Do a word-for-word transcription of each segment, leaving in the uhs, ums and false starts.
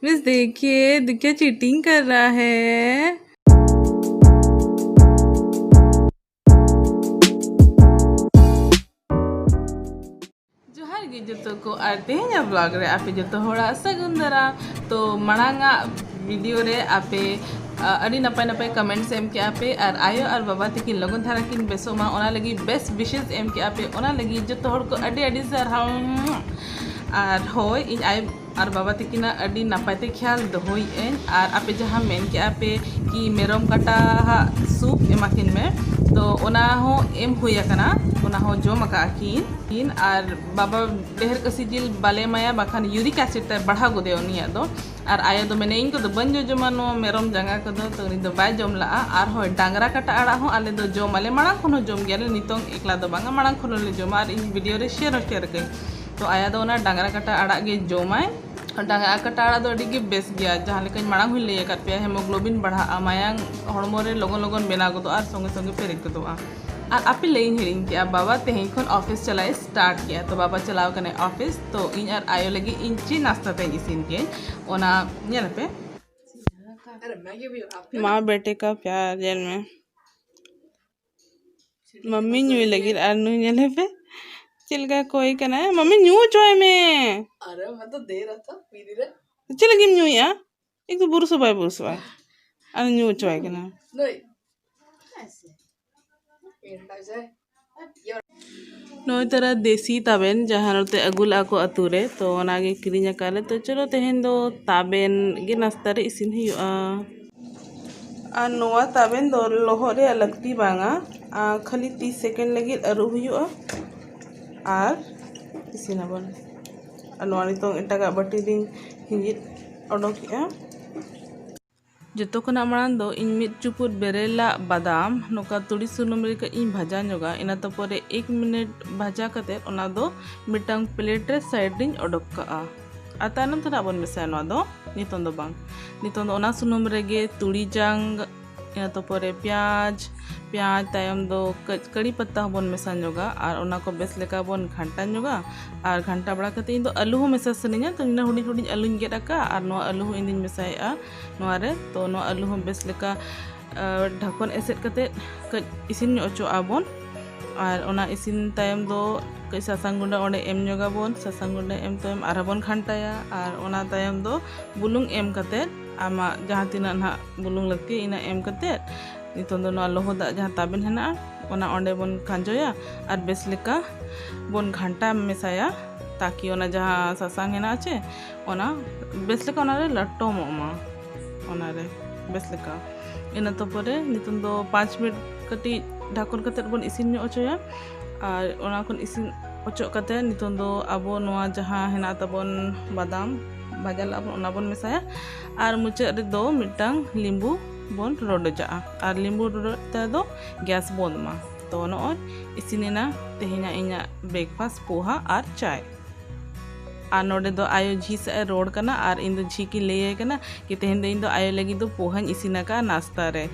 Miss, देखिए, देखिए, cheating कर रहा है। ᱡᱚᱦᱟᱨ ᱜᱮ ᱡᱚᱛᱚ ᱠᱚ, ᱟᱨ ᱛᱮᱦᱮᱧᱟᱜ ᱵᱞᱚᱜ ᱨᱮ ᱟᱯᱮ ᱡᱚᱛᱚ ᱦᱚᱲᱟᱜ ᱥᱟᱹᱜᱩᱱ ᱫᱟᱨᱟᱢ᱾ ᱛᱚ, ᱢᱟᱲᱟᱝᱟᱜ ᱵᱷᱤᱰᱤᱭᱳ ᱨᱮ ᱟᱯᱮ, ᱟ, ᱟᱹᱰᱤ ᱱᱟᱯᱟᱭ ᱱᱟᱯᱟᱭ ᱠᱚᱢᱮᱱᱴᱥ ᱮᱢ ᱠᱮᱜᱼᱟ ᱯᱮ, ᱟᱨ ᱟᱭᱳ ᱟᱨ ᱵᱟᱵᱟ ᱛᱟᱹᱠᱤᱱ ᱞᱚᱜᱚᱱ ᱫᱷᱟᱨᱟ ᱠᱤᱱ ᱵᱮᱥᱚᱜ ᱢᱟ, ᱚᱱᱟ ᱞᱟᱹᱜᱤᱫ ᱵᱮᱥᱴ ᱣᱤᱥᱮᱥ ᱮᱢ ᱠᱮᱜᱼᱟ ᱯᱮ, ᱚᱱᱟ ᱞᱟᱹᱜᱤᱫ ᱡᱚᱛᱚ ᱦᱚᱲ ᱠᱚ ᱟᱹᱰᱤ ᱟᱹᱰᱤ ᱥᱟᱨᱦᱟᱣ᱾ ᱟᱨ ᱦᱳᱭ, ᱤᱧ ᱟᱭᱳ ᱟᱨ ᱵᱟᱵᱟ ᱛᱟᱹᱠᱤᱱᱟᱜ ᱟᱹᱰᱤ ᱱᱟᱯᱟᱭ ᱛᱮ ᱠᱷᱮᱭᱟᱞ ᱫᱚᱦᱚᱭᱮᱫ ᱟᱹᱧ᱾ ᱟᱨ ᱟᱯᱮ ᱡᱟᱦᱟᱸ ᱢᱮᱱ ᱠᱮᱜᱼᱟ ᱯᱮ ᱠᱤ ᱢᱮᱨᱚᱢ ᱠᱟᱴᱟ ᱦᱟᱜ ᱥᱩᱯ ᱮᱢᱟ ᱠᱤᱱ ᱢᱮ, ᱛᱚ ᱚᱱᱟ ᱦᱚᱸ ᱮᱢ ᱦᱩᱭ ᱟᱠᱟᱱᱟ, ᱚᱱᱟ ᱦᱚᱸ ᱡᱚᱢ ᱟᱠᱟᱫᱼᱟ ᱠᱤᱱ᱾ ᱠᱤᱱ ᱟᱨ ᱵᱟᱵᱟ ᱰᱷᱮᱨ ᱠᱟᱹᱥᱤ ᱡᱤᱞ ᱵᱟᱞᱮ ᱮᱢᱟᱭᱟ, ᱵᱟᱠᱷᱟᱱ ᱤᱭᱩᱨᱤᱠ ᱮᱥᱤᱰ ᱛᱟᱭ ᱵᱟᱲᱦᱟᱣ ᱜᱚᱫᱮ ᱩᱱᱤᱭᱟᱜ ᱫᱚ᱾ ᱟᱨ ᱟᱭᱳ ᱫᱚ ᱢᱮᱱᱮ, "ᱤᱧ ᱠᱚᱫᱚ ᱵᱟᱹᱧ ᱡᱚᱡᱚᱢᱟ ᱱᱚᱣᱟ ᱢᱮᱨᱚᱢ ᱡᱟᱸᱜᱟ ᱠᱚᱫᱚ", ᱛᱚ ᱩᱱᱤ ᱫᱚ ᱵᱟᱭ ᱡᱚᱢ ᱞᱟᱜᱼᱟ᱾ ᱟᱨ ᱦᱳᱭ, ᱰᱟᱝᱨᱟ ᱠᱟᱴᱟ ᱟᱲᱟᱜ ᱦᱚᱸ ᱟᱞᱮ ᱫᱚ ᱡᱚᱢ ᱟᱞᱮ, ᱢᱟᱲᱟᱝ ᱠᱷᱚᱱ ᱦᱚᱸ ᱡᱚᱢ ᱜᱮᱭᱟᱞᱮ, ᱱᱤᱛᱚᱝ ᱮᱠᱞᱟ ᱫᱚ ᱵᱟᱝᱟ, ᱢᱟᱲᱟᱝ ᱠᱷᱚᱱ ᱦᱚᱸᱞᱮ ᱡᱚᱢᱟ᱾ ᱟᱨ ᱤᱧ ᱵᱷᱤᱰᱤᱭᱳ ᱨᱮ ᱥᱮᱭᱟᱨ ᱦᱚᱸ ᱥᱮᱭᱟᱨ ᱟᱠᱟᱹᱧ᱾ ᱛᱚ ᱟᱭᱳ ᱫᱚ ᱚᱱᱟ ᱰᱟᱝᱨᱟ ᱠᱟᱴᱟ ᱟᱲᱟᱜ ᱜᱮ ᱡᱚᱢᱟᱭ᱾ ᱰᱟᱝᱨᱟ ᱠᱟᱴᱟ ᱟᱲᱟᱜ ᱫᱚ ᱟᱹᱰᱤ ᱜᱮ ᱵᱮᱥ ᱜᱮᱭᱟ, ᱡᱟᱦᱟᱸ ᱞᱮᱠᱟᱧ ᱢᱟᱲᱟᱝ ᱦᱚᱸᱧ ᱞᱟᱹᱭ ᱟᱠᱟᱫ ᱯᱮᱭᱟ, ᱦᱮᱢᱳᱜᱞᱳᱵᱤᱱ ᱵᱟᱲᱦᱟᱜᱼᱟ, ᱢᱟᱭᱟᱝ ᱦᱚᱲᱢᱚ ᱨᱮ ᱞᱚᱜᱚᱱ ᱞᱚᱜᱚᱱ ᱵᱮᱱᱟᱣ ᱜᱚᱫᱚᱜᱼᱟ ᱟᱨ ᱥᱚᱸᱜᱮ ᱥᱚᱸᱜᱮ ᱯᱮᱨᱮᱡ ᱜᱚᱫᱚᱜᱼᱟ᱾ ᱟᱨ ᱟᱯᱮ ᱞᱟᱹᱭᱟᱹᱧ ᱦᱤᱲᱤᱧ ᱠᱮᱜᱼᱟ, ᱵᱟᱵᱟ ᱛᱮᱦᱮᱧ ᱠᱷᱚᱱ ᱚᱯᱷᱤᱥ ᱪᱟᱞᱟᱜ ᱮ ᱥᱴᱟᱨᱴ ᱠᱮᱜᱼᱟ᱾ ᱛᱚ ᱵᱟᱵᱟ ᱪᱟᱞᱟᱣ ᱠᱟᱱᱟᱭ ᱚᱯᱷᱤᱥ, ᱛᱚ ᱤᱧ ᱟᱨ ᱟᱭᱳ ᱞᱟᱹᱜᱤᱫ ᱤᱧ ᱪᱮᱫ ᱱᱟᱥᱛᱟ ᱛᱮᱧ ᱤᱥᱤᱱ ᱠᱮᱜᱼᱟᱹᱧ, ᱚᱱᱟ ᱧᱮᱞ ᱯᱮ᱾ ᱢᱟ ᱵᱮᱴᱮ ᱠᱟ ᱯᱭᱟᱨ ᱧᱮᱞ ᱢᱮ᱾ ᱢᱟᱢᱤ ᱧᱩᱭ ᱞᱟᱹᱜᱤᱫ, ᱟᱨ ᱱᱩᱭ ᱧᱮᱞᱮ ᱯᱮ ᱪᱮᱫ ᱞᱮᱠᱟ ᱠᱚᱭ ᱠᱟᱱᱟᱭ᱾ ᱢᱟᱢᱤ, ᱧᱩ ᱦᱚᱪᱚᱭ ᱢᱮ᱾ अरे मैं तो दे रहा था पीने रे। ᱪᱮᱫ ᱞᱟᱹᱜᱤᱫ ᱮᱢ ᱧᱩᱭᱮᱫᱼᱟ? ᱮᱠᱫᱚᱢ ᱵᱩᱨᱩᱥᱚ ᱵᱟᱭ ᱵᱩᱨᱩᱥᱚᱜᱼᱟ, ᱟᱨ ᱧᱩ ᱦᱚᱪᱚᱣᱟᱭ ᱠᱟᱱᱟ᱾ नहीं। ᱱᱚᱜᱼᱚᱭ ᱛᱟᱨᱟ ᱫᱮᱥᱤ ᱛᱟᱵᱮᱱ, ᱡᱟᱦᱟᱸ ᱱᱚᱛᱮ ᱟᱹᱜᱩ ᱞᱟᱜᱼᱟ ᱠᱚ ᱟᱹᱛᱩ ᱨᱮ, ᱛᱚ ᱚᱱᱟᱜᱮ ᱠᱤᱨᱤᱧ ᱟᱠᱟᱫ ᱞᱮ᱾ ᱛᱚ ᱪᱚᱞᱚ, ᱛᱮᱦᱮᱧ ᱫᱚ ᱛᱟᱵᱮᱱ ᱜᱮ ᱱᱟᱥᱛᱟ ᱨᱮ ᱤᱥᱤᱱ ᱦᱩᱭᱩᱜᱼᱟ᱾ ᱟᱨ ᱱᱚᱣᱟ ᱛᱟᱵᱮᱱ ᱫᱚ ᱞᱚᱦᱚᱫ ᱨᱮᱭᱟᱜ ᱞᱟᱹᱠᱛᱤ ᱵᱟᱝᱟ, ᱟᱨ ᱠᱷᱟᱹᱞᱤ ᱛᱤᱥ ᱥᱮᱠᱮᱱᱰ ᱞᱟᱹᱜᱤᱫ ᱟᱹᱨᱩᱵ ᱦᱩᱭᱩᱜᱼᱟ ᱟᱨ ᱤᱥᱤᱱᱟᱵᱚᱱ᱾ ᱟᱨ ᱱᱚᱣᱟ ᱱᱤᱛᱚᱝ ᱮᱴᱟᱜᱟᱜ ᱵᱟᱹᱴᱤ ᱨᱤᱧ ᱦᱤᱸᱡᱤᱫ ᱚᱰᱚᱠᱮᱜᱼᱟ᱾ ᱡᱚᱛᱚ ᱠᱷᱚᱱᱟᱜ ᱢᱟᱲᱟᱝ ᱫᱚ ᱤᱧ ᱢᱤᱫ ᱪᱩᱯᱩᱫ ᱵᱮᱨᱮᱞᱟᱜ ᱵᱟᱫᱟᱢ ᱱᱚᱝᱠᱟ ᱛᱩᱲᱤ ᱥᱩᱱᱩᱢ ᱨᱮ ᱠᱟᱹᱡ ᱤᱧ ᱵᱷᱟᱡᱟ ᱧᱚᱜᱟ᱾ ᱤᱱᱟᱹ ᱛᱟᱨᱯᱚᱨᱮ ᱮᱠ ᱢᱤᱱᱤᱴ ᱵᱷᱟᱡᱟ ᱠᱟᱛᱮᱫ ᱚᱱᱟ ᱫᱚ ᱢᱤᱫᱴᱟᱝ ᱯᱞᱮᱴ ᱨᱮ ᱥᱟᱭᱤᱰ ᱨᱤᱧ ᱚᱰᱚᱠ ᱠᱟᱜᱼᱟ᱾ ᱟᱨ ᱛᱟᱭᱱᱚᱢ ᱛᱮ ᱱᱟᱜ ᱵᱚᱱ ᱢᱮᱥᱟᱭᱟ ᱱᱚᱣᱟ ᱫᱚ᱾ ᱱᱤᱛᱚᱝ ᱫᱚ ᱵᱟᱝ, ᱱᱤᱛᱚᱝ ᱫᱚ ᱚᱱᱟ ᱥᱩᱱᱩᱢ ᱨᱮᱜᱮ ᱛᱩᱲᱤ ᱡᱟᱝ, ᱤᱱᱟᱹ ᱛᱟᱨᱯᱚᱨᱮ ᱯᱮᱸᱭᱟᱡᱽ, ᱯᱮᱸᱭᱟᱡᱽ, ᱛᱟᱭᱚᱢ ᱫᱚ ᱠᱟᱹᱡ ᱠᱟᱹᱲᱤ ᱯᱟᱛᱟ ᱦᱚᱸᱵᱚᱱ ᱢᱮᱥᱟ ᱧᱚᱜᱟ ᱟᱨ ᱚᱱᱟ ᱠᱚ ᱵᱮᱥ ᱞᱮᱠᱟ ᱵᱚᱱ ᱜᱷᱟᱱᱴᱟ ᱧᱚᱜᱟ᱾ ᱟᱨ ᱜᱷᱟᱱᱴᱟ ᱵᱟᱲᱟ ᱠᱟᱛᱮ ᱤᱧ ᱫᱚ ᱟᱹᱞᱩ ᱦᱚᱸ ᱢᱮᱥᱟ ᱥᱟᱱᱟᱧᱟ, ᱛᱚ ᱤᱧ ᱫᱚ ᱦᱩᱰᱤᱧ ᱦᱩᱰᱤᱧ ᱟᱹᱞᱩᱧ ᱜᱮᱫ ᱟᱠᱟᱫᱼᱟ ᱟᱨ ᱱᱚᱣᱟ ᱟᱹᱞᱩ ᱦᱚᱸ ᱤᱧ ᱫᱚᱧ ᱢᱮᱥᱟᱭᱮᱫᱼᱟ ᱱᱚᱣᱟ ᱨᱮ᱾ ᱛᱚ ᱱᱚᱣᱟ ᱟᱹᱞᱩ ᱦᱚᱸ ᱵᱮᱥ ᱞᱮᱠᱟ, ᱟᱨ ᱰᱷᱟᱠᱚᱱ ᱮᱥᱮᱫ ᱠᱟᱛᱮ ᱠᱟᱹᱡ ᱤᱥᱤᱱ ᱧᱚᱜ ᱦᱚᱪᱚᱣᱟᱜᱼᱟ ᱵᱚᱱ᱾ ᱟᱨ ᱚᱱᱟ ᱤᱥᱤᱱ ᱛᱟᱭᱚᱢ ᱫᱚ ᱠᱟᱹᱡ ᱥᱟᱥᱟᱝ ᱜᱩᱸᱰᱟᱹ ᱚᱸᱰᱮ ᱮᱢ ᱧᱚᱜᱟᱵᱚᱱ᱾ ᱥᱟᱥᱟᱝ ᱜᱩᱸᱰᱟᱹ ᱮᱢ ᱛᱟᱭᱚᱢ ᱟᱨᱦᱚᱸ ᱵᱚᱱ ᱜᱷᱟᱱᱴᱟᱭᱟ᱾ ᱟᱨ ᱚᱱᱟ ᱛᱟᱭᱚᱢ ᱫᱚ ᱵᱩᱞᱩᱝ ᱮᱢ ᱠᱟᱛᱮ, ᱟᱢᱟᱜ ᱡᱟᱦᱟᱸ ᱛᱤᱱᱟᱹᱜ ᱱᱟᱦᱟᱜ ᱵᱩᱞᱩᱝ ᱞᱟᱹᱠᱛᱤ, ᱤᱱᱟᱹ ᱮᱢ ᱠᱟᱛᱮ ᱱᱤᱛᱚᱝ ᱫᱚ ᱱᱚᱣᱟ ᱞᱚᱦᱚᱫᱟᱜ ᱡᱟᱦᱟᱸ ᱛᱟᱵᱮᱱ ᱦᱮᱱᱟᱜᱼᱟ, ᱚᱱᱟ ᱚᱸᱰᱮ ᱵᱚᱱ ᱠᱷᱟᱸᱡᱚᱭᱟ ᱟᱨ ᱵᱮᱥ ᱞᱮᱠᱟ ᱵᱚᱱ ᱜᱷᱟᱱᱴᱟ ᱢᱮᱥᱟᱭᱟ, ᱛᱟᱠᱤ ᱚᱱᱟ ᱡᱟᱦᱟᱸ ᱥᱟᱥᱟᱝ ᱦᱮᱱᱟᱜᱼᱟ ᱪᱮ, ᱚᱱᱟ ᱵᱮᱥ ᱞᱮᱠᱟ ᱚᱱᱟᱨᱮ ᱞᱟᱴᱚᱢᱚᱜ ᱢᱟ, ᱚᱱᱟᱨᱮ ᱵᱮᱥ ᱞᱮᱠᱟ᱾ ᱤᱱᱟᱹ ᱛᱟᱨᱯᱚᱨᱮ ᱱᱤᱛᱚᱝ ᱫᱚ ᱯᱟᱸᱪ ᱢᱤᱱᱤᱴ ᱠᱟᱹᱴᱤᱡ ᱰᱷᱟᱠᱚᱱ ᱠᱟᱛᱮᱫ ᱵᱚᱱ ᱤᱥᱤᱱ ᱧᱚᱜ ᱦᱚᱪᱚᱭᱟ᱾ ᱟᱨ ᱚᱱᱟ ᱠᱷᱚᱱ ᱤᱥᱤᱱ ᱚᱪᱚᱜ ᱠᱟᱛᱮ ᱱᱤᱛᱚᱝ ᱫᱚ ᱟᱵᱚ ᱱᱚᱣᱟ ᱡᱟᱦᱟᱸ ᱦᱮᱱᱟᱜ ᱛᱟᱵᱚᱱ ᱵᱟᱫᱟᱢ ᱵᱷᱟᱡᱟ ᱞᱟᱜᱼᱟ ᱵᱚᱱ, ᱚᱱᱟ ᱵᱚᱱ ᱢᱮᱥᱟᱭᱟ᱾ ᱟᱨ ᱢᱩᱪᱟᱹᱫ ᱨᱮᱫᱚ ᱢᱤᱫᱴᱟᱝ ᱞᱤᱸᱵᱩ ᱵᱚᱱ ᱨᱚᱰᱚᱡᱟᱜᱼᱟ᱾ ᱟᱨ ᱞᱤᱸᱵᱩ ᱨᱚᱰᱚᱡ ᱛᱮᱫᱚ ᱜᱮᱥ ᱵᱚᱱᱫ ᱢᱟ᱾ ᱛᱚ ᱱᱚᱜᱼᱚᱭ ᱤᱥᱤᱱᱮᱱᱟ ᱛᱮᱦᱮᱧᱟᱜ ᱤᱧᱟᱹᱜ ᱵᱨᱮᱠᱯᱷᱟᱥᱴ, ᱯᱳᱦᱟ ᱟᱨ ᱪᱟᱭ᱾ ᱟᱨ ᱱᱚᱰᱮ ᱫᱚ ᱟᱭᱳ ᱡᱷᱤ ᱥᱟᱜ ᱮ ᱨᱚᱲ ᱠᱟᱱᱟ ᱟᱨ ᱤᱧ ᱫᱚ ᱡᱷᱤ ᱠᱤᱱ ᱞᱟᱹᱭᱟᱭ ᱠᱟᱱᱟ ᱠᱤ ᱛᱮᱦᱮᱧ ᱫᱚ ᱤᱧ ᱫᱚ ᱟᱭᱳ ᱞᱟᱹᱜᱤᱫ ᱫᱚ ᱯᱳᱦᱟᱧ ᱤᱥᱤᱱ ᱟᱠᱟᱫᱼᱟ ᱱᱟᱥᱛᱟ ᱨᱮ᱾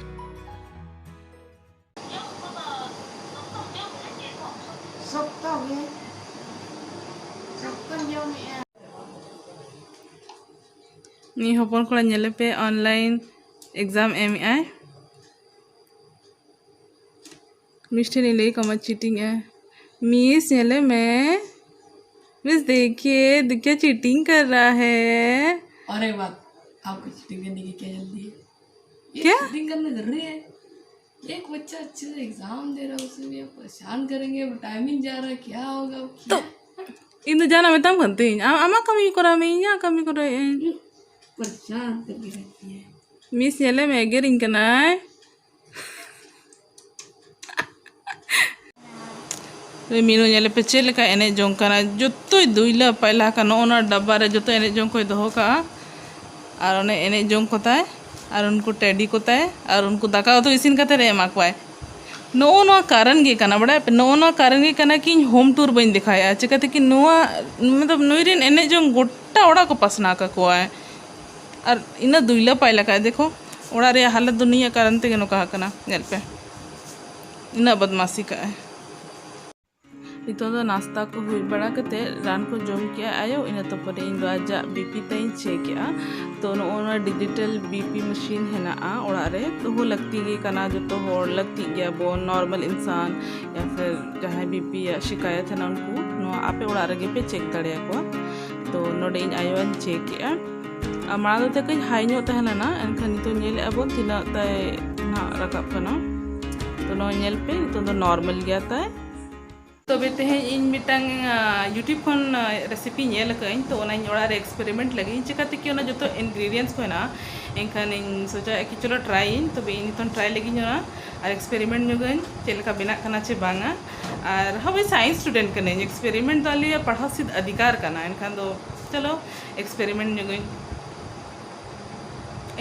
ᱥᱚᱠᱛᱚ ᱜᱮ, ᱥᱚᱠᱛᱚᱧ ᱡᱚᱢᱮᱜᱼᱟ᱾ ᱱᱤᱭᱟᱹ ᱦᱚᱯᱚᱱ ᱠᱚᱲᱟ ᱧᱮᱞᱮ ᱯᱮ, online exam ᱮᱢᱮᱜᱼᱟᱭ᱾ ᱢᱤᱥ ᱴᱷᱮᱱ ᱞᱟᱹᱭ ᱠᱟᱢᱟ cheating ᱮ᱾ ᱢᱤᱥ ᱧᱮᱞᱮ ᱢᱮ, ᱢᱤᱥ ᱫᱮᱠᱷᱤᱭᱮ ᱫᱮᱠᱷᱤᱭᱮ cheating ᱠᱟᱨ ᱨᱟᱦᱟ ᱦᱮ᱾ अरे बात, आपको चीटिंग करने की क्या जल्दी है? ये क्या? चीटिंग करना जरूरी है? एक बच्चा अच्छे से एग्जाम दे रहा है, उसे भी आप परेशान करेंगे, अब टाइमिंग जा रहा है, क्या होगा, अब तो क्या? ᱤᱧ ᱫᱚ ᱡᱟᱦᱟᱱᱟᱜ ᱢᱮᱛᱟᱢ ᱠᱟᱱ ᱛᱤᱧ, ᱟᱢ ᱟᱢᱟᱜ ᱠᱟᱹᱢᱤ ᱠᱚᱨᱟᱣ ᱢᱮ, ᱤᱧᱟᱜ ᱠᱟᱹᱢᱤ ᱠᱚᱨᱟᱣ ᱟᱹᱧ᱾ परेशान करके रखती है। ᱢᱤᱥ ᱧᱮᱞᱮ ᱢᱮ, ᱮᱜᱮᱨᱤᱧ ᱠᱟᱱᱟᱭ᱾ ᱢᱤᱱᱩ ᱧᱮᱞᱮ ᱯᱮ ᱪᱮᱫ ᱞᱮᱠᱟ ᱮᱱᱮᱡ ᱡᱚᱝ ᱠᱟᱱᱟ, ᱡᱚᱛᱚᱭ ᱫᱩᱭᱞᱟᱹ ᱯᱟᱭᱞᱟ ᱟᱠᱟᱱᱟ᱾ ᱱᱚᱜᱼᱚ ᱱᱚᱣᱟ ᱰᱟᱵᱵᱟ ᱨᱮ ᱡᱚᱛᱚ ᱮᱱᱮᱡ ᱡᱚᱝ ᱠᱚᱭ ᱫᱚᱦᱚ ᱠᱟᱜᱼᱟ᱾ ᱟᱨ ᱚᱱᱮ ᱮᱱᱮᱡ ᱡᱚᱝ ᱠᱚᱛᱟᱭ, ᱟᱨ ᱩᱱᱠᱩ ᱴᱮᱰᱤ ᱠᱚᱛᱟᱭ, ᱟᱨ ᱩᱱᱠᱩ ᱫᱟᱠᱟ ᱩᱛᱩ ᱤᱥᱤᱱ ᱠᱟᱛᱮ ᱨᱮ ᱮᱢᱟ ᱠᱚᱣᱟᱭ᱾ ᱱᱚᱜᱼᱚ ᱱᱚᱣᱟ ᱠᱟᱨᱚᱱ ᱜᱮ ᱠᱟᱱᱟ, ᱵᱟᱲᱟᱭ ᱯᱮ, ᱱᱚᱜᱼᱚ ᱱᱚᱣᱟ ᱠᱟᱨᱚᱱ ᱜᱮ ᱠᱟᱱᱟ ᱠᱤ ᱤᱧ ᱦᱳᱢ ᱴᱩᱨ ᱵᱟᱹᱧ ᱫᱮᱠᱷᱟᱣᱮᱫᱼᱟ᱾ ᱪᱤᱠᱟᱹᱛᱮ ᱠᱤ ᱱᱚᱣᱟ, ᱢᱚᱛᱞᱚᱵ, ᱱᱩᱭ ᱨᱮᱱ ᱮᱱᱮᱡ ᱡᱚᱝ ᱜᱚᱴᱟ ᱚᱲᱟᱜ ᱠᱚ ᱯᱟᱥᱱᱟᱣ ᱠᱟᱠᱚᱣᱟᱭ᱾ ᱟᱨ ᱤᱱᱟᱹ ᱫᱩᱭᱞᱟᱹ ᱯᱟᱭ ᱞᱮᱠᱟ, ᱫᱮᱠᱷᱚ, ᱚᱲᱟᱜ ᱨᱮᱭᱟᱜ ᱦᱟᱞᱚᱛ ᱫᱚ ᱱᱩᱭᱟᱜ ᱠᱟᱨᱚᱱ ᱛᱮᱜᱮ ᱱᱚᱝᱠᱟ ᱟᱠᱟᱱᱟ᱾ ᱧᱮᱞ ᱯᱮ᱾ ᱤᱱᱟᱹᱜ ᱵᱚᱫᱢᱟᱥᱤ ᱠᱟᱜᱼᱟᱭ᱾ ᱱᱤᱛᱚᱜ ᱫᱚ ᱱᱟᱥᱛᱟ ᱠᱚ ᱦᱩᱭ ᱵᱟᱲᱟ ᱠᱟᱛᱮ ᱨᱟᱱ ᱠᱚ ᱡᱚᱢ ᱠᱮᱜᱼᱟ ᱟᱭᱳ, ᱤᱱᱟᱹ ᱛᱟᱨᱯᱚᱨᱮ ᱤᱧ ᱫᱚ ᱟᱡᱟᱜ ᱵᱤᱯᱤ ᱛᱟᱭᱤᱧ ᱪᱮᱠ ᱮᱜᱼᱟ᱾ ᱛᱚ ᱱᱚᱜᱼᱚ ᱱᱚᱣᱟ ᱰᱤᱡᱤᱴᱟᱞ ᱵᱤᱯᱤ ᱢᱮᱥᱤᱱ ᱦᱮᱱᱟᱜᱼᱟ ᱚᱲᱟᱜ ᱨᱮ, ᱫᱚᱦᱚ ᱞᱟᱹᱠᱛᱤ ᱜᱮ ᱠᱟᱱᱟ, ᱡᱚᱛᱚ ᱦᱚᱲ ᱞᱟᱹᱠᱛᱤᱜ ᱜᱮᱭᱟ ᱵᱚᱱ, ᱱᱚᱨᱢᱟᱞ ᱤᱱᱥᱟᱱ ᱭᱟ ᱯᱷᱤᱨ ᱡᱟᱦᱟᱸᱭ ᱵᱤᱯᱤ ᱭᱟᱜ ᱥᱤᱠᱟᱭᱚᱛ ᱦᱮᱱᱟᱜ ᱩᱱᱠᱩ ᱱᱚᱣᱟ ᱟᱯᱮ ᱚᱲᱟᱜ ᱨᱮᱜᱮ ᱯᱮ ᱪᱮᱠ ᱫᱟᱲᱮᱭᱟᱠᱚᱣᱟ᱾ ᱛᱚ ᱱᱚᱰᱮ ᱤᱧ ᱟᱭᱳᱣᱟᱜ ᱤᱧ ᱪᱮᱠ ᱮᱜᱼᱟ᱾ ᱟᱨ ᱢᱟᱲᱟᱝ ᱫᱚ ᱛᱮ ᱠᱟᱹᱡ ᱦᱟᱭ ᱧᱚᱜ ᱛᱟᱦᱮᱸ ᱞᱮᱱᱟ, ᱮᱱᱠᱷᱟᱱ ᱱᱤᱛᱚᱜ ᱧᱮᱞᱮᱜᱼᱟ ᱵᱚᱱ ᱛᱤᱱᱟᱹᱜ ᱛᱟᱭ ᱱᱟᱦᱟᱜ ᱨᱟᱠᱟᱵ ᱠᱟᱱᱟ᱾ ᱛᱚ ᱱᱚᱣᱟ ᱧᱮᱞ ᱯᱮ, ᱱᱤᱛᱚᱜ ᱫᱚ ᱱᱚᱨᱢᱟᱞ ᱜᱮᱭᱟ ᱛᱟᱭ᱾ ᱛᱚᱵᱮ ᱛᱮᱦᱮᱧ ᱤᱧ ᱢᱤᱫᱴᱟᱝ, ᱟ, YouTube ᱠᱷᱚᱱ, ᱟ, ᱨᱮᱥᱤᱯᱤ ᱧᱮᱞ ᱟᱠᱟᱫᱟᱹᱧ, ᱛᱚ ᱚᱱᱟᱧ ᱚᱲᱟᱜ ᱨᱮ ᱮᱠᱥᱯᱮᱨᱤᱢᱮᱱᱴ ᱞᱟᱹᱜᱤᱫ ᱤᱧ, ᱪᱤᱠᱟᱹᱛᱮ ᱠᱤ ᱚᱱᱟ ᱡᱚᱛᱚ ᱤᱱᱜᱨᱤᱰᱤᱭᱮᱱᱴᱥ ᱠᱚ ᱦᱮᱱᱟᱜᱼᱟ᱾ ᱮᱱᱠᱷᱟᱱ ᱤᱧ ᱥᱚᱪᱟᱭᱮᱫᱼᱟ ᱠᱤ ᱪᱚᱞᱚ ᱴᱨᱟᱭ ᱤᱧ, ᱛᱚᱵᱮ ᱤᱧ ᱱᱤᱛᱚᱝ ᱴᱨᱟᱭ ᱞᱟᱹᱜᱤᱫ ᱤᱧ ᱚᱱᱟ ᱟᱨ ᱮᱠᱥᱯᱮᱨᱤᱢᱮᱱᱴ ᱧᱚᱜᱟᱹᱧ ᱪᱮᱫ ᱞᱮᱠᱟ ᱵᱮᱱᱟᱜ ᱠᱟᱱᱟ ᱪᱮ ᱵᱟᱝᱟ᱾ ᱟᱨ ᱦᱳᱭ, ᱥᱟᱭᱮᱱᱥ ᱥᱴᱩᱰᱮᱱᱴ ᱠᱟᱹᱱᱟᱹᱧ, ᱮᱠᱥᱯᱮᱨᱤᱢᱮᱱᱴ ᱫᱚ ᱟᱞᱮᱭᱟᱜ ᱯᱟᱲᱦᱟᱣ ᱥᱤᱫ ᱚᱫᱷᱤᱠᱟᱨ ᱠᱟᱱᱟ, ᱮᱱᱠᱷᱟᱱ ᱫᱚ ᱪᱚᱞᱚ ᱮᱠᱥᱯᱮᱨᱤᱢᱮᱱᱴ ᱧᱚᱜᱟᱹᱧ᱾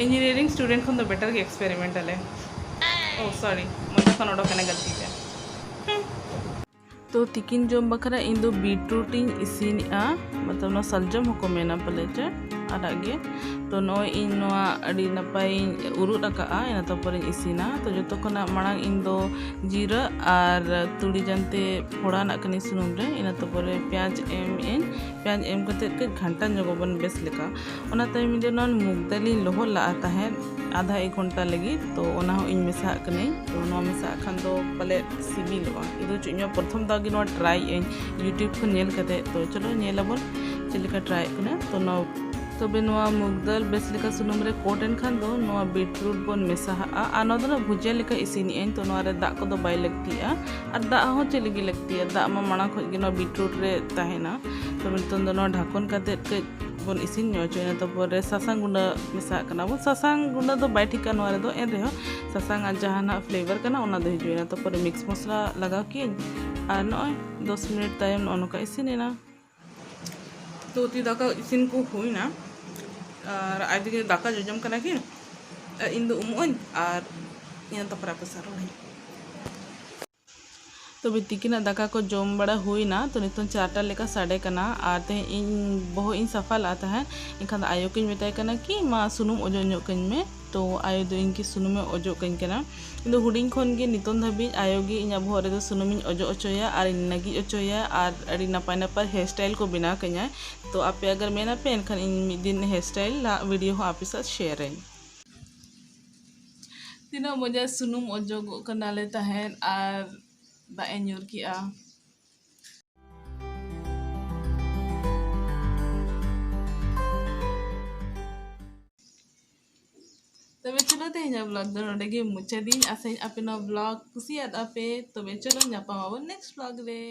ᱤᱧᱡᱤᱱᱤᱭᱟᱨᱤᱝ ᱥᱴᱩᱰᱮᱱᱴ ᱠᱷᱚᱱ ᱫᱚ ᱵᱮᱴᱟᱨ ᱜᱮ ᱮᱠᱥᱯᱮᱨᱤᱢᱮᱱᱴ ᱟᱞᱮ᱾ ᱳ ᱥᱚᱨᱤ, ᱢᱚᱪᱟ ᱠᱷᱚᱱ ᱚᱰᱚᱠ ᱮᱱᱟ ᱜᱟᱹᱞᱛᱤ ᱛᱮ᱾ ᱦᱩᱸ᱾ ᱛᱚ ᱛᱤᱠᱤᱱ ᱡᱚᱢ ᱵᱟᱠᱷᱨᱟ ᱤᱧ ᱫᱚ ᱵᱤᱴᱨᱩᱴ ᱤᱧ ᱤᱥᱤᱱᱮᱜᱼᱟ, ᱢᱚᱛᱞᱚᱵ ᱱᱚᱣᱟ ᱥᱟᱞᱡᱚᱢ ᱦᱚᱸᱠᱚ ᱢᱮᱱᱟ ᱯᱟᱞᱮ ᱪᱮ ᱟᱲᱟᱜ ᱜᱮ᱾ ᱛᱚ ᱱᱚᱜᱼᱚᱭ ᱤᱧ ᱱᱚᱣᱟ ᱟᱹᱰᱤ ᱱᱟᱯᱟᱭᱤᱧ ᱩᱨᱩᱫ ᱟᱠᱟᱫᱼᱟ, ᱤᱱᱟᱹ ᱛᱟᱨᱯᱚᱨᱮᱧ ᱤᱥᱤᱱᱟ᱾ ᱛᱚ ᱡᱚᱛᱚ ᱠᱷᱚᱱᱟᱜ ᱢᱟᱲᱟᱝ ᱤᱧ ᱫᱚ ᱡᱤᱨᱟᱹ ᱟᱨ ᱛᱩᱲᱤ ᱡᱟᱝᱛᱮ ᱯᱷᱚᱲᱟᱱᱟᱜ ᱠᱟᱹᱱᱟᱹᱧ ᱥᱩᱱᱩᱢ ᱨᱮ, ᱤᱱᱟᱹ ᱛᱟᱨᱯᱚᱨᱮ ᱯᱮᱸᱭᱟᱡᱽ ᱮᱢ ᱟᱹᱧ᱾ ᱯᱮᱸᱭᱟᱡᱽ ᱮᱢ ᱠᱟᱛᱮ ᱠᱟᱹᱡ ᱜᱷᱟᱱᱴᱟ ᱧᱚᱜ ᱟᱵᱚᱱ ᱵᱮᱥ ᱞᱮᱠᱟ᱾ ᱚᱱᱟ ᱛᱟᱭᱚᱢ ᱤᱧ ᱫᱚ ᱱᱚᱣᱟ ᱢᱩᱜᱽ ᱫᱟᱹᱞ ᱤᱧ ᱞᱚᱦᱚᱫ ᱞᱟᱜᱼᱟ ᱛᱟᱦᱮᱸᱫ ᱟᱫᱷᱟ ᱮᱠ ᱜᱷᱚᱱᱴᱟ ᱞᱟᱹᱜᱤᱫ, ᱛᱚ ᱚᱱᱟ ᱦᱚᱸ ᱤᱧ ᱢᱮᱥᱟᱣᱟᱜ ᱠᱟᱹᱱᱟᱹᱧ᱾ ᱛᱚ ᱱᱚᱣᱟ ᱢᱮᱥᱟᱣᱟᱜ ᱠᱷᱟᱱ ᱫᱚ ᱯᱟᱞᱮ ᱥᱤᱵᱤᱞᱚᱜᱼᱟ᱾ ᱤᱧ ᱫᱚ ᱪᱮᱫ ᱤᱧ ᱯᱨᱚᱛᱷᱚᱢ ᱫᱷᱟᱣ ᱜᱮ ᱱᱚᱣᱟ ᱴᱨᱟᱭ ᱮᱫ ᱟᱹᱧ YouTube ᱠᱷᱚᱱ ᱧᱮᱞ ᱠᱟᱛᱮ, ᱛᱚ ᱪᱚᱞᱚ ᱧᱮᱞ ᱟᱵᱚᱱ ᱪᱮᱫ ᱞᱮᱠᱟ ᱴᱨᱟᱭ ᱠᱟᱱᱟ᱾ ᱛᱚ ᱱᱚᱣᱟ, ᱛᱚᱵᱮ ᱱᱚᱣᱟ ᱢᱩᱜᱽ ᱫᱟᱹᱞ ᱵᱮᱥ ᱞᱮᱠᱟ ᱥᱩᱱᱩᱢ ᱨᱮ ᱠᱳᱴ ᱮᱱ ᱠᱷᱟᱱ ᱫᱚ ᱱᱚᱣᱟ ᱵᱤᱴᱨᱩᱴ ᱵᱚᱱ ᱢᱮᱥᱟᱦᱟᱜᱼᱟ᱾ ᱟᱨ ᱱᱚᱣᱟ ᱫᱚ ᱱᱟᱜ ᱵᱷᱩᱡᱤᱭᱟ ᱞᱮᱠᱟ ᱤᱥᱤᱱ ᱮᱫ ᱟᱹᱧ, ᱛᱚ ᱱᱚᱣᱟ ᱨᱮ ᱫᱟᱜ ᱠᱚᱫᱚ ᱵᱟᱭ ᱞᱟᱹᱠᱛᱤᱜᱼᱟ᱾ ᱟᱨ ᱫᱟᱜ ᱦᱚᱸ ᱪᱮᱫ ᱞᱟᱹᱜᱤᱫ ᱞᱟᱹᱠᱛᱤᱜᱼᱟ, ᱫᱟᱜ ᱢᱟ ᱢᱟᱲᱟᱝ ᱠᱷᱚᱱ ᱜᱮ ᱱᱚᱣᱟ ᱵᱤᱴᱨᱩᱴ ᱨᱮ ᱛᱟᱦᱮᱱᱟ᱾ ᱛᱚᱵᱮ ᱱᱤᱛᱚᱝ ᱫᱚ ᱱᱚᱣᱟ ᱰᱷᱟᱠᱚᱱ ᱠᱟᱛᱮ ᱠᱟᱹᱡ ᱵᱚᱱ ᱤᱥᱤᱱ ᱧᱚᱜ ᱦᱚᱪᱚᱭᱟ᱾ ᱤᱱᱟᱹ ᱛᱟᱨᱯᱚᱨᱮ ᱥᱟᱥᱟᱝ ᱜᱩᱸᱰᱟᱹ ᱢᱮᱥᱟᱜ ᱠᱟᱱᱟ ᱵᱚᱱ᱾ ᱥᱟᱥᱟᱝ ᱜᱩᱸᱰᱟᱹ ᱫᱚ ᱵᱟᱭ ᱴᱷᱤᱠᱟ ᱱᱚᱣᱟ ᱨᱮᱫᱚ, ᱮᱱ ᱨᱮᱦᱚᱸ ᱥᱟᱥᱟᱝ ᱟᱨ ᱡᱟᱦᱟᱱᱟᱜ ᱯᱷᱞᱮᱵᱟᱨ ᱠᱟᱱᱟ ᱚᱱᱟ ᱫᱚ ᱦᱤᱡᱩᱜᱼᱟ᱾ ᱤᱱᱟᱹ ᱛᱟᱨᱯᱚᱨᱮ ᱢᱤᱠᱥ ᱢᱚᱥᱞᱟ ᱞᱟᱜᱟᱣ ᱠᱮᱫᱟᱹᱧ ᱟᱨ ᱱᱚᱜᱼᱚᱭ ᱫᱚᱥ ᱢᱤᱱᱤᱴ ᱛᱟᱭᱚᱢ ᱱᱚᱜᱼᱚ ᱱᱚᱝᱠᱟ ᱤᱥᱤᱱ ᱮᱱᱟ᱾ ᱛᱚ ᱩᱛᱩ ᱫᱟᱠᱟ ᱤᱥᱤᱱ ᱠᱚ ᱦᱩᱭᱱᱟ᱾ ᱟᱨ ᱟᱡ ᱫᱚ ᱫᱟᱠᱟ ᱡᱚᱡᱚᱢ ᱠᱟᱱᱟ ᱠᱤᱱ, ᱟᱨ ᱤᱧ ᱫᱚ ᱩᱢᱩᱜ ᱟᱹᱧ ᱟᱨ ᱤᱱᱟᱹ ᱛᱟᱨᱯᱚᱨᱮ ᱟᱯᱮ ᱥᱟᱶ ᱨᱚᱲᱟᱹᱧ᱾ ᱛᱚᱵᱮ ᱛᱤᱠᱤᱱᱟᱜ ᱫᱟᱠᱟ ᱠᱚ ᱡᱚᱢ ᱵᱟᱲᱟ ᱦᱩᱭᱱᱟ᱾ ᱛᱚ ᱱᱤᱛᱚᱝ ᱪᱟᱨᱴᱟ ᱞᱮᱠᱟ ᱥᱟᱰᱮ ᱠᱟᱱᱟ ᱟᱨ ᱛᱮᱦᱮᱧ ᱤᱧ ᱵᱚᱦᱚᱜ ᱤᱧ ᱥᱟᱯᱷᱟ ᱞᱟᱜ ᱛᱟᱦᱮᱸᱫ᱾ ᱮᱱᱠᱷᱟᱱ ᱫᱚ ᱟᱭᱳ ᱠᱤᱱ ᱢᱮᱛᱟᱭ ᱠᱟᱱᱟ ᱠᱤ, "ᱢᱟ ᱥᱩᱱᱩᱢ ᱚᱡᱚᱜ ᱧᱚᱜ ᱠᱟᱹᱧ ᱢᱮ᱾" ᱛᱚ ᱟᱭᱳ ᱫᱚ ᱤᱧ ᱠᱤ ᱥᱩᱱᱩᱢᱮ ᱚᱡᱚᱜ ᱠᱟᱹᱧ ᱠᱟᱱᱟ᱾ ᱤᱧ ᱫᱚ ᱦᱩᱰᱤᱧ ᱠᱷᱚᱱ ᱜᱮ ᱱᱤᱛᱚᱝ ᱫᱷᱟᱹᱵᱤᱡ ᱟᱭᱳ ᱜᱮ ᱤᱧᱟᱹᱜ ᱵᱚᱦᱚᱜ ᱨᱮᱫᱚ ᱥᱩᱱᱩᱢᱤᱧ ᱚᱡᱚᱜ ᱦᱚᱪᱚᱭᱟ ᱟᱨ ᱤᱧ ᱱᱟᱹᱠᱤᱡ ᱦᱚᱪᱚᱭᱟ ᱟᱨ ᱟᱹᱰᱤ ᱱᱟᱯᱟᱭ ᱱᱟᱯᱟᱭ hair style ᱠᱚ ᱵᱮᱱᱟᱣ ᱠᱟᱹᱧᱟᱭ᱾ ᱛᱚ ᱟᱯᱮ ᱟᱜᱟᱨ ᱢᱮᱱᱟᱯᱮ ᱮᱱᱠᱷᱟᱱ ᱤᱧ ᱢᱤᱫ ᱫᱤᱱ hair style ᱨᱮᱱᱟᱜ video ᱦᱚᱸ ᱟᱯᱮ ᱥᱟᱶ share ᱟᱹᱧ᱾ ᱛᱤᱱᱟᱹᱜ ᱢᱚᱡᱟ ᱥᱩᱱᱩᱢ ᱚᱡᱚᱜᱚᱜ ᱠᱟᱱᱟᱞᱮ ᱛᱟᱦᱮᱸᱫ ᱟᱨ ᱫᱟᱜ ᱮ ᱧᱩᱨ ᱠᱮᱜᱼᱟ᱾ ᱛᱚᱵᱮ ᱪᱚᱞᱚ ᱛᱮᱦᱮᱧᱟᱜ vlog ᱫᱚ ᱱᱚᱰᱮ ᱜᱮ ᱢᱩᱪᱟᱹᱫᱤᱧ᱾ ᱟᱥᱟᱧ ᱟᱯᱮ ᱱᱚᱣᱟ vlog ᱠᱩᱥᱤᱭᱟᱫ ᱟᱯᱮ᱾ ᱛᱚᱵᱮ ᱪᱚᱞᱚ ᱧᱟᱯᱟᱢ ᱟᱵᱚᱱ next vlog ᱨᱮ᱾